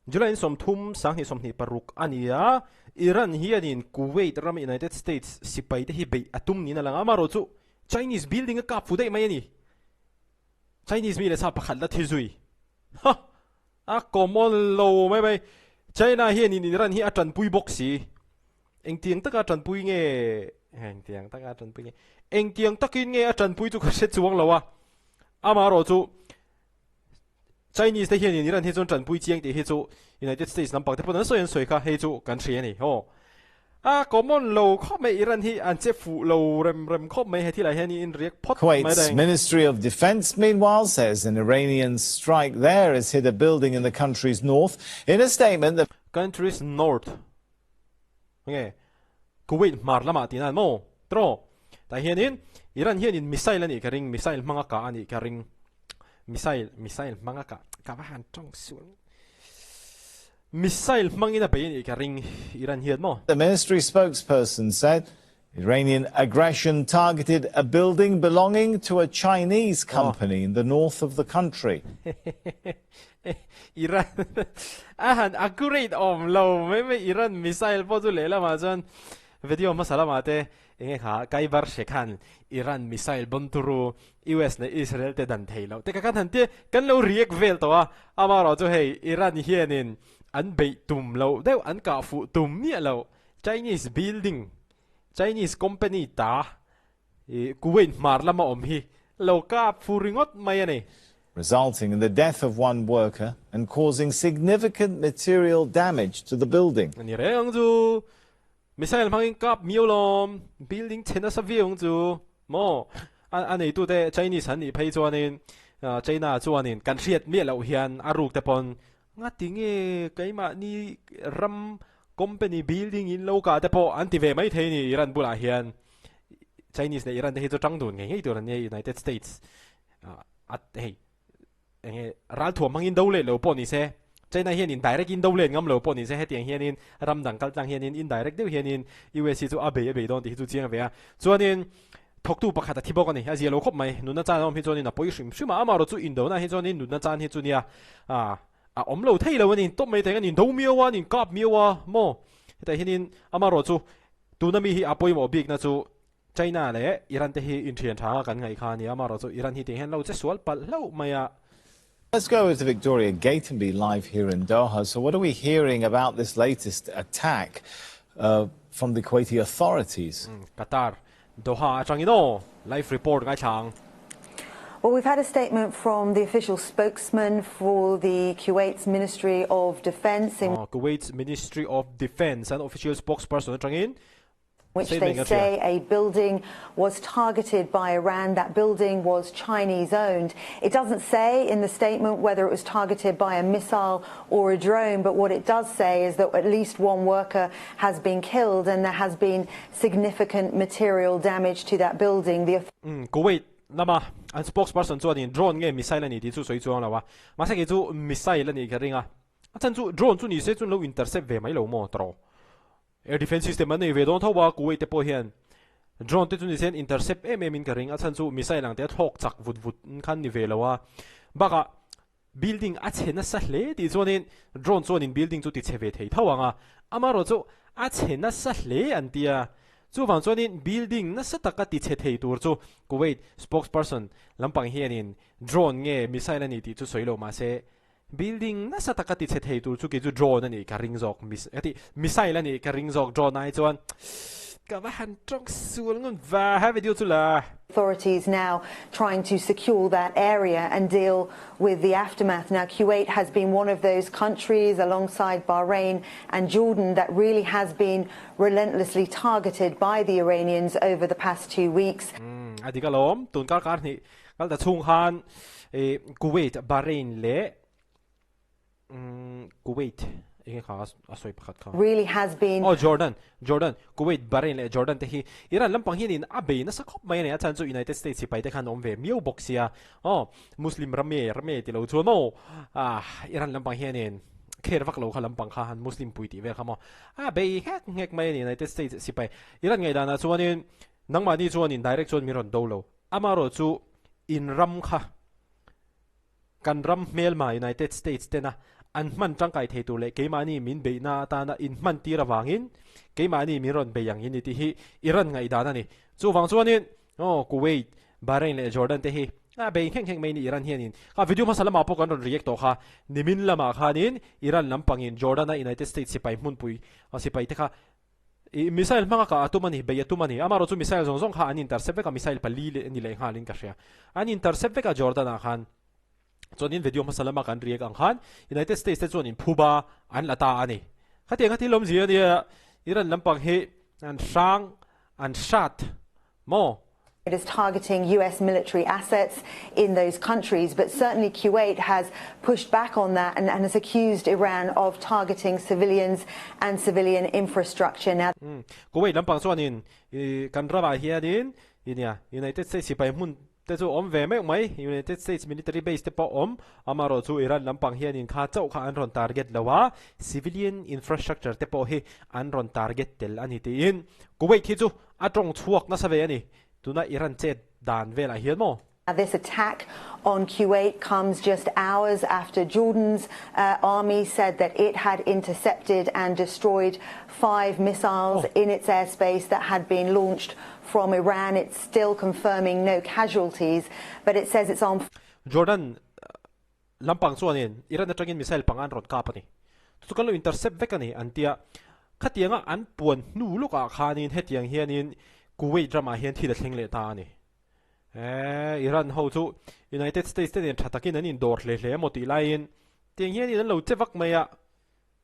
July ni 30, 2026 a ni a, Iran hianin Kuwait ram United States sipaite hi beih a tum niin a lang a, amaherawhchu Chinese building a kap fu daih mai a ni. Chinese mi leh sa pakhat la thi zui. Ha! A common lo mai mai. China hianin Iran hi a tanpui bawk si. Engtiang taka tanpui nge engtiang taka tanpui nge engtiang takin nge a tanpui chu ka hre chuang lo a. Amaherawhchu Chinese te hianin Iran hi chuan tanpui chiang tih hi chu United States lampang te pawn an sawi an sawi kha hei chu kan hria a ni. Aw. A common lo khawp mai Iran hi an che fuh lo rem rem khawp mai he thilah hian in riak phawt mai Kuwait's reng. Ministry of Defense, meanwhile, says an Iranian strike there has hit a building in the country's north. In a statement, the Country's north nge Kuwait hmar lamah tih nan maw tiraw? Tah hianin Iran hianin missile a nih ka ring, missile hmanga kah a nih ka ring. Missile, missile hmanga kah, ka va han tawng sual. Missile hmangin a bei a nih ka ring Iran hian maw? The ministry spokesperson said Iranian aggression targeted a building belonging to a Chinese company in the north of the country. Iran a han accurate awm lo mai mai Iran missile pawh chu lehlamah chuan video hmasa lamah te enge kha Kaibar hre khan Iran missile bomb turu US leh Israel te dan thei loh te kha kan han tia kan lo react vel tawh a, amaherawh chu hei Iran hianin an beih tum loh deuh an kah fuh tum miah loh Chinese building Chinese company ta ih Kuwait hmar lama awm hi lo kap fu ringawt mai a ni. Resulting in the death of one worker and causing significant material damage to the building. A ni reng ang chu. Missile hmangin kap miau lawm, building chhe nasa viau ang chu maw? A neitute Chinese an nih phei chuanin China chuanin kan hriat miah loh hian a ruk te pawn ngati nge keimahni ram company building in lo kah te pawh an ti ve mai thei a ni Iran bulah hian. Chinese leh Iran te hi chu tang dun ngei ngei tur an nia United States a hei Enge ralthuam hmangin do leh lo pawh ni se, China hianin direct in do let ngam lo pawh ni se, hetiang hianin ram dang kal tlang hianin indirect deuh hianin US hi chu a bei a bei dawn tih hi chu chiang ve a. Chuanin thawktu pakhat a thi bawk a ni, a zia lo khawp mai. Nunna chan a awm hi chuanin a pawi hrim hrim a, amaherawh chu indona hi chuanin nunna chan hi chu nia a awm lo thei lo a ni, tawp mai thei an indo miau a, an inkap miau a maw? Hetah hianin amaherawh chu tuna mi hi a pawimawh bikna chu China leh Iran te hi inthian tha kan ngaih kha a ni a, amaherawh chu Iran hi tiang hian lo che sual palh hlauh mai a. Let's go over to Victoria Gatenby live here in Doha. So what are we hearing about this latest attack from the Kuwaiti authorities? Qatar, Doha atangin aw, live report ngaithla ang. Well, we've had a statement from the official spokesman for the Kuwait's Ministry of Defence in Kuwait's Ministry of Defence an official spokesperson atangin which they say a building was targeted by Iran. That building was Chinese owned. It doesn't say in the statement whether it was targeted by a missile or a drone, but what it does say is that at least one worker has been killed and there has been significant material damage to that building. The Kuwait lama an spokesperson chuanin drone nge missile a ni tih chu sawi chuang lo a, mahse kei chu missile a nih ka ring a, a chhan chu drone chu ni se chuan lo intercept ve mai lo maw tawh. Air defense system an nei ve dawn tho a, Kuwait te pawh hian drone te chu ni se an intercept em em in ka ring, a chhan chu missile ang te a thlawk chak vut vut khan ni ve lo a, bakah building a chhe nasa hle tih chuanin drone chuanin building chu ti chhe ve thei tho ang a, amaherawhchu a chhe nasa hle an ti a, chuvang chuanin building nasa taka ti chhe thei tur chu Kuwait spokesperson lampang hianin drone nge missile a ni tih chu sawi lo mahse Building nasa taka ti chhe thei tur chu kei chu drone a nih ka ring zawk mis ka ti missile a nih ka ring zawk drone ai chuan ka va han tawng sual ngun va ha video chu la. Authorities now trying to secure that area and deal with the aftermath. Now Kuwait has been one of those countries alongside Bahrain and Jordan that really has been relentlessly targeted by the Iranians over the past 2 weeks. A dik alawm, tun kar kar hnih Kal ta chhung khan Kuwait, Bahrain leh Kuwait enge kha a sawi pakhat kha. Really has been. Oh Jordan, Jordan, Kuwait, Bahrain leh Jordan te hi Iran lampang hian in a bei nasa khawp mai a ni. A chhan chu United States sipai te khan awm ve miau bawk sia. Aw Muslim ram e ram e ti lo chuan maw ah Iran lampang hian in kher vak lo kha lampang kha han Muslim pui tih vel kha maw a bei nghek nghek mai a ni United States sipai. Iran ngaihdanah chuanin nangmahni chuan in direct chuan min rawn do lo. Amaherawh chu in ram kha kan ram hmelma United States tena an hman tangkai thei tur leh keimahni min beihna atana inhman tir avangin keimahni min rawn bei ang in ni tih hi Iran ngaihdan a ni. Chuvang chuanin aw Kuwait, Bahrain leh Jordan te hi a bei nghek nghek mai ni Iran hianin kha video hmasa lamah pawh kan rawn react tawh kha nimin lamah khanin Iran lampangin Jordan a United States sipai hmunpui sipai te kha I missile hmanga kah a tum a ni, bei a tum a ni. Amaherawh chu missile zawng zawng kha an intercept vek a, missile pali leh ni leh nghalin ka hria. An intercept vek a Jordan ah khan. Chuanin video hmasa lama kan react ang khan United States te chuan inphuba an la ta a ni. Khatiang kha thil awmzia a nia, Iran lampang hi an hrang, an hrat maw? It is targeting US military assets in those countries, but certainly Kuwait has pushed back on that and, and has accused Iran of targeting civilians and civilian infrastructure. Now, Kuwait lampang chuanin kan ramah hianin inia United States sipai hmun te chu awm ve meuh mai, United States military base te pawh awm, amaherawh chu Iran lampang hianin kha chauh kha an rawn target lo a, civilian infrastructure te pawh hi an rawn target tel a ni tiin Kuwait hi chu A tawng chhuak nasa ve a ni. Tuna Iran chet dan velah hian maw? This attack on Kuwait comes just hours after Jordan's army said that it had intercepted and destroyed five missiles in its airspace that had been launched from Iran. It's still confirming no casualties, but it says it's on. Jordan lampang chuanin Iran atangin missile panga an rawn kap a ni. Chu chu kan lo intercept vek a ni an tia. Khatianga an puan hnu lawkah khanin hetiang hianin Kuwait ramah hian thil a thleng leh ta a ni. Eeh Iran ho chu United States te nen tha takin an indawr hle hle emaw tih laiin tiang hianin an lo che vak mai a,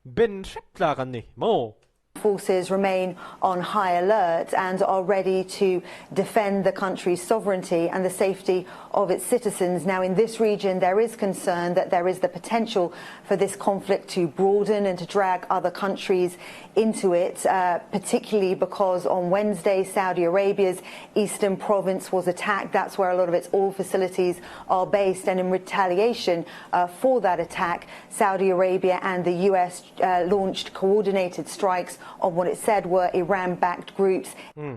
ben hrep tlak an ni maw? Forces remain on high alert and are ready to defend the country's sovereignty and the safety of its citizens. Now, in this region, there is concern that there is the potential for this conflict to broaden and to drag other countries into it, uh, particularly because on Wednesday, Saudi Arabia's eastern province was attacked. That's where a lot of its oil facilities are based. And in retaliation uh, for that attack, Saudi Arabia and the US uh, launched coordinated strikes on what it said were Iran-backed groups. Hmm.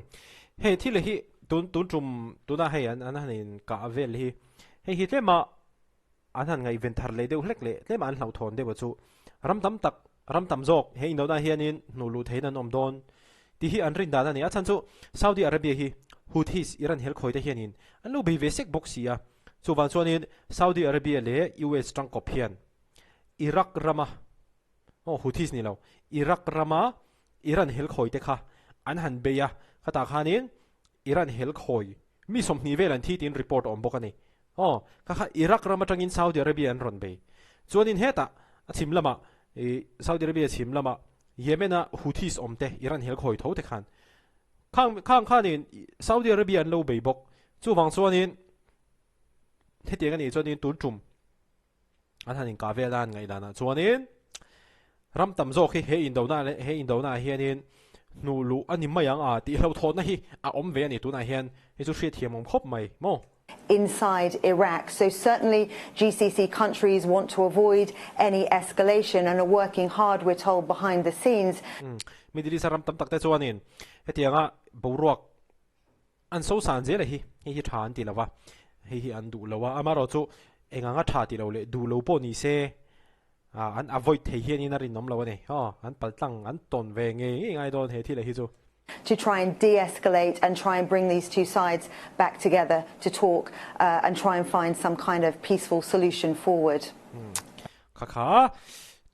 Hei thil hi tun tun tum tuna hei an an hanin ka vel hi hei hi tlema an han ngaih ven thar leh deuh hlek leh tlema an hlauhthawn deuh chu ram tam tak ram tam zawk he indona hianin hnu luh theiin an awm dawn tih hi an rin dan a ni. A chhan chu Saudi Arabia hi Houthis Iran helkhawi te hianin an lo bei ve sek bawk si a. Chuvang chuanin Saudi Arabia leh US tangkawp hian Iraq rama aw Houthis ni lo Iraq rama Iran helkhawi te kha an han bei a, khatah khanin Iran helkhawi mi 20 vel an thi tiin report a awm bawk a ni. Aw, kha kha Iraq ram atangin Saudi Arabia an rawn bei. Chuanin hetah a chhim lamah ih Saudi Arabia chhim lamah Yemen-a Houthis awm te Iran helkhawi tho te khan khang khang khanin Saudi Arabia an lo bei bawk. Chuvang chuanin hetiang a nih chuanin tun tum an han inkah vel a an ngaihdanah chuanin ram tam zawk hi he indona leh he indona ah hianin hnuh luh a ni mai ang a tih hlauhthawnna hi a awm ve a ni tunah hian hei chu hriatthiam awm khawp mai maw. Inside Iraq. So certainly GCC countries want to avoid any escalation and are working hard, we're told, behind the scenes. Middle East a ram tam tak te chuanin hetianga boruak An so san zel a hi, hei hi tha an ti lo va, hei hi an duh lo a, amaherawh chu eng anga tha ti lo leh duh lo pawh ni se an avoid thei hianin a rinawm lo a ni. Aw, an paltlang an tawn ve ngei ngei ngai dawn he thil ah hi chu. To try and de-escalate and try and bring these two sides back together to talk and try and find some kind of peaceful solution forward. Kha kha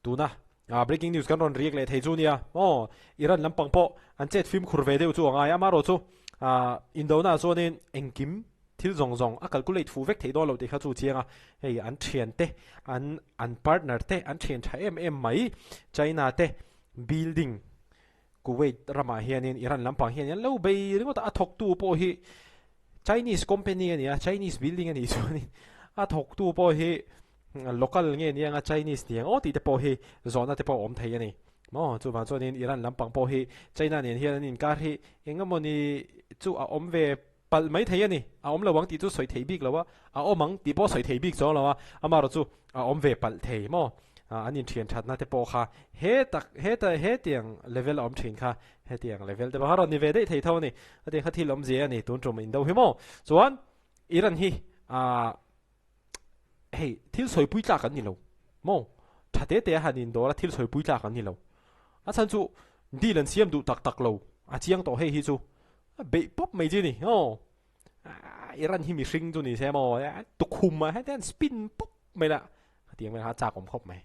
tuna A breaking news kan rawn riak leh thei chu nia aw Iran lampang pawh an chet fimkhur ve deuh chu a ngai a amaherawh chu ah indona chuanin engkim thil zawng zawng a calculate fuh vek theih dawn lo tih kha chu chiang a hei an thian te an an partner te an thian tha em em mai China te building Kuwait ramah hianin Iran lampang hian an lo bei ringawt a a thawktu pawh hi Chinese company a ni a Chinese building a nih chuanin a thawktu pawh hi local nge ni anga Chinese ni ang aw tih te pawh hi zawhna te pawh a awm thei a ni maw chuvang chuanin Iran lampang pawh hi China nen hian an inkar hi eng emawni chu a awm ve palh mai thei a ni a awm lo ang tih chu sawi thei bik lo a a awm ang tih pawh sawi thei bik chuang lo a amaherawh chu a awm ve palh thei maw an inthian thatna te pawh kha he tak heta hetiang level a awm thin kha hetiang level te pawh kha rawn ni ve daih thei tho a ni hetiang kha thil awmzia a ni tun tum indo hi maw chuan Iran hi ahh hei thil sawipui tlak an ni lo maw? Tha te te a han indawr a thil sawipui tlak an ni lo. A chhan chu deal an siam duh tak tak lo, a chiang tawh hei hi chu a beih pawp mai chi ni aw. Iran hi mihring chu ni se maw tukhum ah hian spin pawp mai la, hetiang vel kha a chak awm khawp mai.